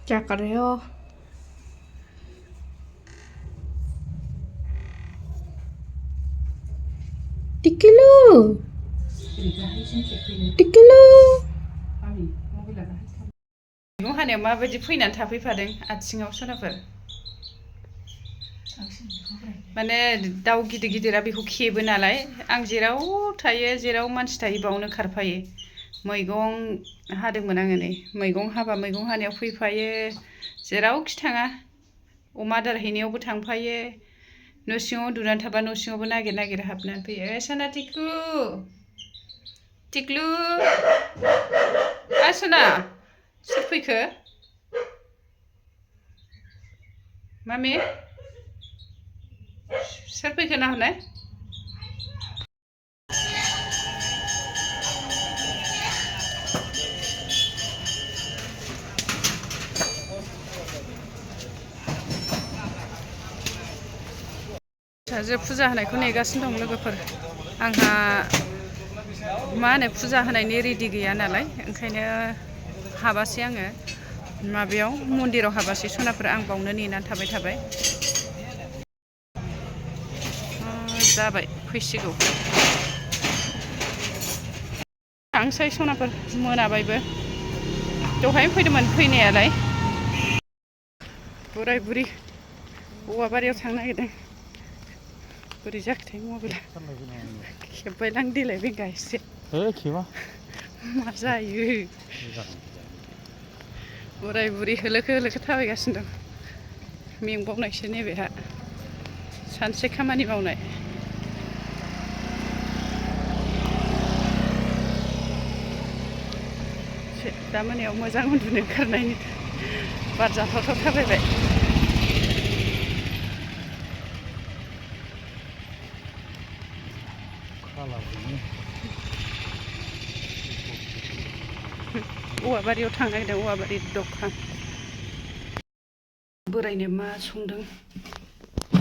क्या कर रहे हो? टिकिलु टिकिलु मैगं हानायाव माबायदि फैनानै थाफैफादों आथिङाव सनाफोर माने दाउ गिदिर गिदिरा बेखौ खेबो नालाय आं जेराव थायो जेराव मानसि थायो बावनो खारफायो मैगं हादोंमोन आङो नै मैगं हाबा मैगं हानायाव फैफायो जेरावखि थाङा अमा आदार हैनायावबो थांफायो न' सिङाव उन्दुनानै थाबा न' सिङावबो नागिर नागिर हाबनानै फैयो सना टिक्लु टिक्लु सना सोर फैखो मामि सोर फैखो नाहरनाय फिसाजो फुजा होनायखौ नेगासिनो दं लोगोफोर आंहा मा होनो फुजा होनायनि रेडि गैया नालाय ओंखायनो हाबासै आङो माबायाव मन्दिराव हाबासै सनाफोर आं बावनो नेनानै थाबाय जाबाय फैसिगौ थांसै सनाफोर मोनाबायबो दहायनो फैदोंमोन फैनायालाय बोराय बुरि औवा बारियाव थांनो नागिरदों बोरै जाखोथाय मबाइला खेब्बायलां देलाय बेंगा एसे खेबा मा जायो बोराय बुरि होलोखो होलोखो थाबायगासिनो दं मेंबावनायसो नैबेहा सानसे खामानि मावनाय दा मोनायाव मोजां उन्दुनो ओंखारनायनि बार जाथावथाव थाबायबाय औवा बारियाव थांनो नागिरदों औवा बारि दखान बोरायनो मा संदों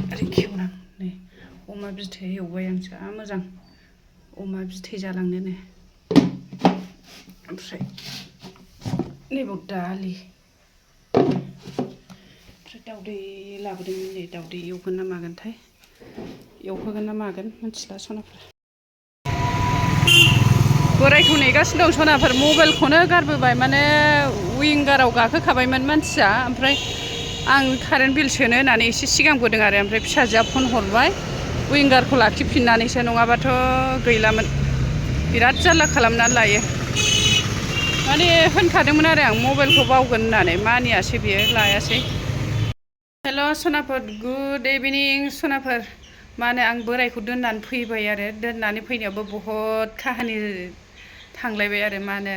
ओरै खेवनां नै अमा बिथै एवबाय आं जा मोजां अमा बिथै जालांनोनो ओमफ्राय नैबाव दालि ओमफ्राय दावदै लाबोदोंमोन नै दावदै एवगोन ना मागोनथाय एवहोगोन ना मागोन मिथिला सनाफोर बोरायखौ नेगासिनो दं सनाफोर मबाइलखौनो गारबोबाय माने विंगाराव गाखोखाबायमोन मानसिया ओमफ्राय आं कारेन्ट बिल सोनो होननानै एसे सिगांबोदों आरो ओमफ्राय फिसाजोआ फन हरबाय विंगारखौ लाखिफिननानैसो नङाबाथ' गैलामोन बिराद जारला खालामनानै लायो माने होनखादोंमोन आरो आं मबाइलखौ बावगोन होननानै मानियासै बियो लायासै हेल' सनाफोर गुड इभिनिं सनाफोर मा होनो आं बोरायखौ दोननानै फैबाय आरो दोननानै फैनायावबो बहुद काहानि थांलायबाय आरो मा होनो